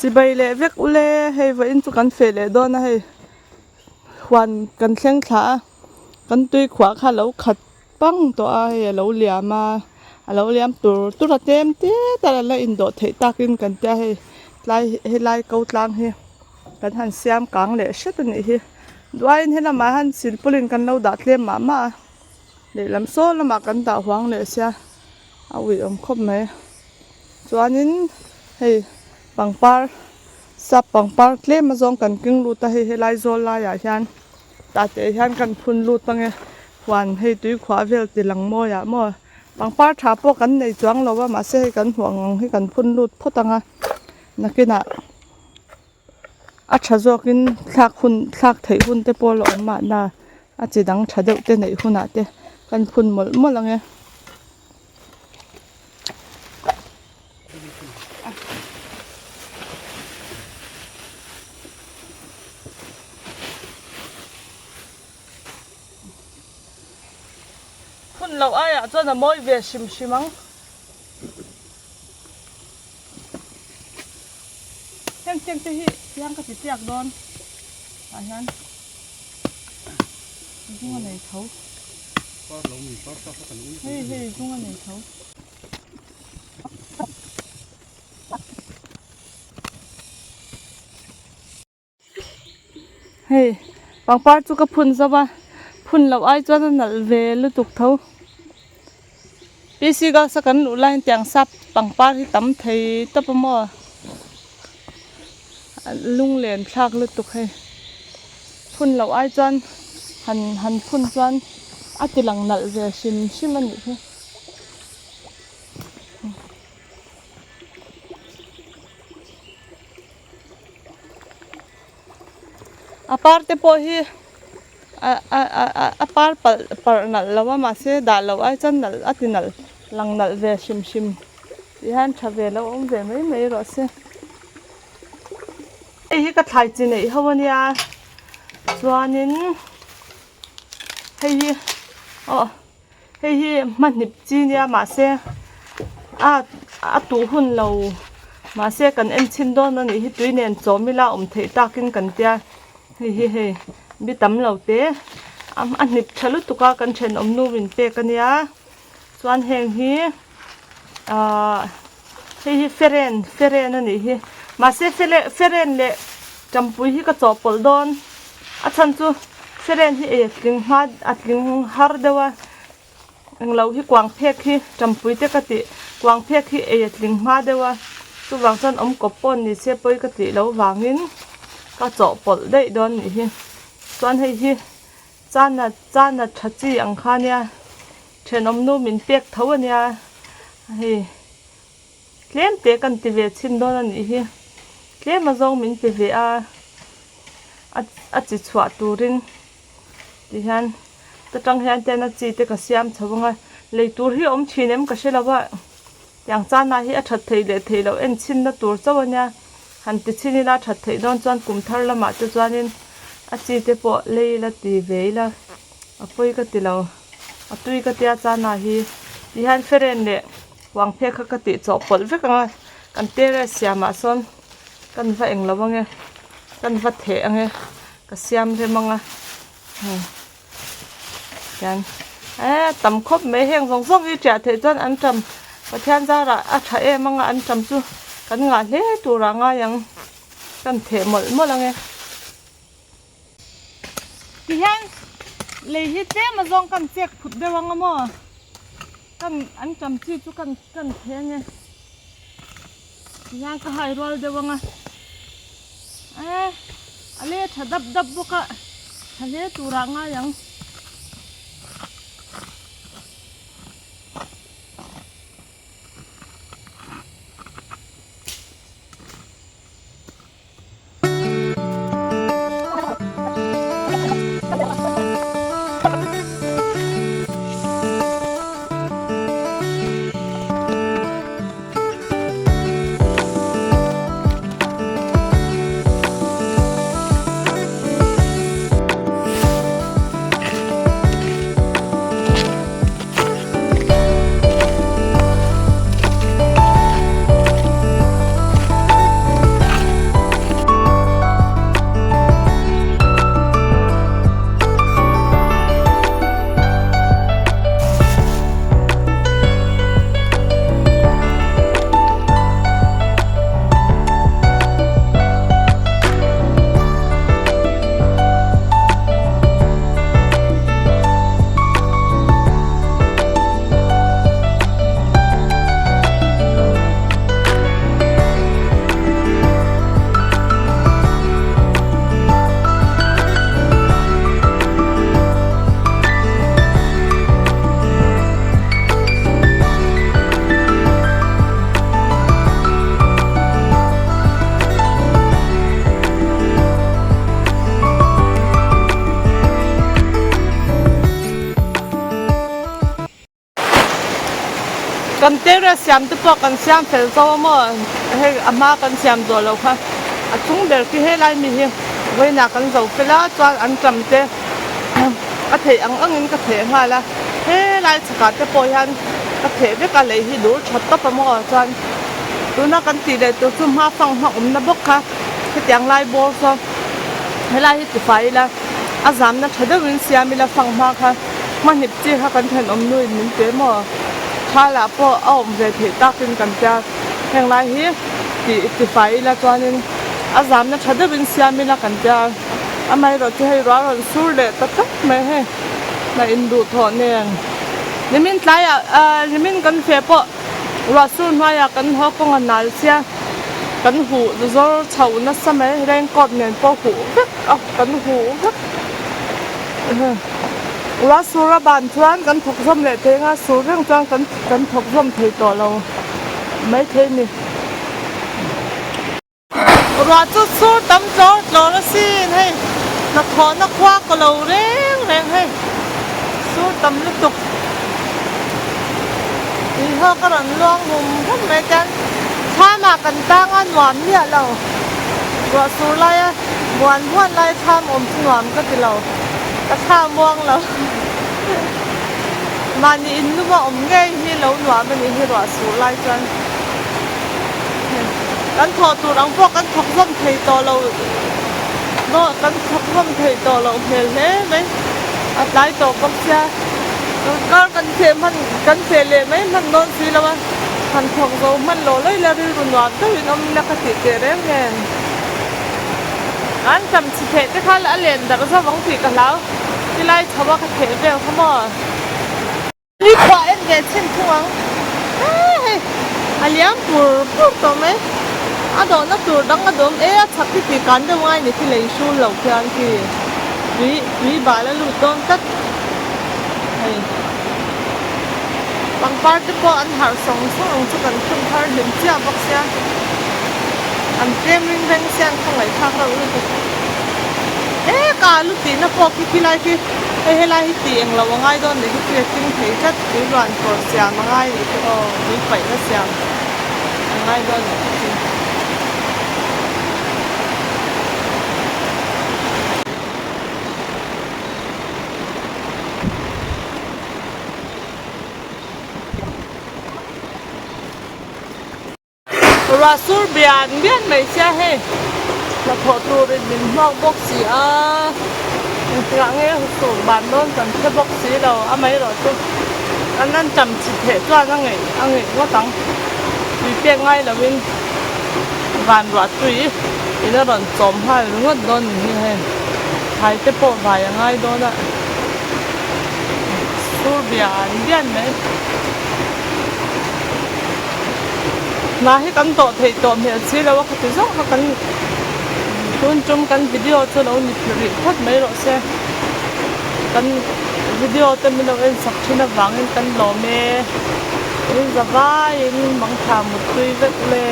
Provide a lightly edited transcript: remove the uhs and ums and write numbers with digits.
Chibai leh vek ule hei vawiin chu kan feh leh dawn a hei huan kan thleng thla a kan tui khuah kha a lo khat pang tawh a hei a lo liam a a lo liam tur tur a tlem te tal a la indawh theih takin kan tia hei tlai helai ko tlang hi kan han siam kang leh hret a nih hi duaiin helamah hian silpaulin kan lo dah tlem mah mah a lehlam saw lamah kan dah huang leh sia a uiawm khawp mai. Chuanin hei pangpar sap pangpar tlem azawng kan keng lut a hei helai zawl laiah hian tah te hian kan phun lut ange huan hei tui khuah vel ti lang mawiah maw pangpar tha pawh kan nei chuang lo a mahse hei kan hmuh ang ang hi kan phun lut phawt ang a nakinah a tha zawkin thlak hun thlak theih hun te pawh la awm mahna a chi dang tha deuh te neih hunah te kan phun mawlh mawlh ang e. Hun loh aiah chuan a mawi ve hrim hrim ang. Heng teng te hi tiang ka ti chiak dawn tah hian zung a nei tho hei hei zung a nei tho. Hei pangpar chu ka phun zauh a phun loh ai chuan a nalh ve lutuk tho P C girls a kan luh laiin tiang sap pangpar hi tam thei tawp a maw lunglen thlak lutuk hei phun loh ai chuan han han phun chuan a ti lang nalh ve hrim hrim a nih hi. A par te pawh hi a par palh parh nalh lo a mahse dah loh ai chuan nalh a ti nalh lang nalh ve hrim hrim tih hian tha ve lo awm ve mai mai rawh se. Hei hi ka thlai chi neih ho a nia chuanin hei hi aw. Hei hi hmahnip chi nia mahse a a tuh hun lo mahse kan en chhin dawn a nih hi tui nen chawm ila awm theih takin kan tia hei hi hei mi tam lo te a hnip tha lutuk a kan thenawm nu min pek a nia chuan heng hi ahh hei hi feren feren a nih hi mahse fele feren leh tampui hi ka chawhpawlh dawn a chhan chu feren hi ei a tling hma a tling har deuh a englo hi kuang phek hi tampui te ka tih kuang phek hi ei a tling hma deuh a chuvang chuan awm kawp pawh ni se pawi ka tih loh vangin ka chawhpawlh daih dawn a nih hi chuan hei hi chana chana tha chi ang kha nia. Thenawm nu min pek tho a nia, hei tlem te kan ti ve chhin dawn a nih hi, tlem a zawng min pe ve a, a chi chhuah turin ti hian ta tang hian ten a chi te ka siam chho ang a, lei tur hi a awm thin em ka hre lo a, tiang chana hi a that theih leh theih loh en chhin na tur chauh a nia, han ti chhin ila a that theih dawn chuan kum thar lamah te chuanin a chi te pawh lei ila ti ve ila a pawi ka ti lo. A tui ka tia chana hi ti hian feren leh huang phek kha ka tih chawhpawlh vek ang a kan terrace siamah sawn kan va englo ange kan va theh ange ka siam rem ang a hian eh tam khawp mai heng zawng zawng hi ṭiah theih chuan an ṭam Pathian zarah a ṭha em anga an ṭam chu kan ngah hle turah ngai ang kan theh mawlh mawlh ange. Ti hian lei hi tlem a zawng kan chek phut deuh ang a maw kan an tam chi chu kan kan thei ang e ti hian ka hai rual deuh ang a eh a le tha dap dap bawk a tha hle turah ngai ang. Kan terrace siam te pawh kan siam fel zo a maw hei a hma kan siam zawh loh kha a chung ber khi helai mi hi vawiinah kan zo fel a chuan an ṭam te a theih ang angin ka theh nghal a helai chhakah te pawh hian ka theh vek a lei hi dur tha tawp a maw chuan tuna kan tih leh tur chu hma fang hma awmna bawk kha hetiang lai bawr saw helai hi tifai ila a zamna tha deuhin siam ila fang hma kha hmahnip chi kha kan thenawm nuin min pe maw thalah pawh a awm ve theih takin kan tia heng lai hi tih tifai ila chuanin a zamna tha deuhin siam ila kan tia amaherawh chu hei ruah rawn sur leh ta tlat mai hei hna induhthawh nen nimin tlaiah ahh nimin kan feh pawh ruah sur hnuaiah kan haw kawng a nal sia kan huh zawr chho nasa mai raincoat nen pawh huh vek a kan huh vek. Ua sur a ban chuan kan thawk zawm leh thei anga sur reng chuan kan kan thawk zawm thei tawh lo maithei a ni. Ruah chu sur tam tlawr tlawr asin hei hnathawhna khua ka lo reng reng hei sur tam lutuk tui ho ka rawn luang hum hum mai chuan thlamah kan tang a nuam miah lo ruah sur laia Buan buan lai thlam awm chu nuam ka ti lo, ka thla muang lo. Mahni in luma awm ngei hi lo nuam a nih hi ruah sur lai chuan. Kan thawh tur ang pawh kan thawk zawm thei tawh lo maw kan thawk zawm thei tawh loh hmel hle mai. A tlai tawh bawk sia, kar kan feh hman kan feh leh mai hman dawn si lo a, han thawk zo hman lo lawi la rilru nuam deuhin awm ila ka tih teh reng nen. An tam chhi theh te kha a len darh zauh ang tih ka hlau. Tilai chho a ka theh vel kha maw. Ni khuah en ve chhin thung ang. Hee hei a liam pur pur tawh mai. A dawhna tur dang a dawm e a chhak hi tih kan deuh ngai ni khi lei hrul lo khian khi tui tui bal a lut dawn tlat. Hei pangpar te pawh an harh sawng sawng ang chu kan phun thar hlim chiah bawk sia an tlem ring reng sia an khawngaihthlak reuh lutuk he ka lu tihna pawh khi khilai khi hei helai hi tih englo a ngai dawn nih hi khi a tling thei tlat tui ruan kawr siam a ngai nih khi aw tui paihna siam a ngai dawn nih khi. Ruah sur bian bian mai sia hei hnathawh turin min hmuak bawk si a engtikah nge sur ban dawn kan hre bawk si lo amaherawh chu an an cham chi theh chuan a ngeih a ngeih ngawt ang tui pek ngai lovin van ruah tui in a rawn chawm nghal ringawt dawn ni hi hei. Thlai te pawh vai a ngai dawn a, sur bian bian mai. Hna hi kan tawh theih tawh hmel si lo a khati zawng kha kan tun tum kan video chu lo ni rih phawt mai rawh se. Kan video te min lo en sak thin avangin kan lawm e. In za vaiin mangtha muttui vek le.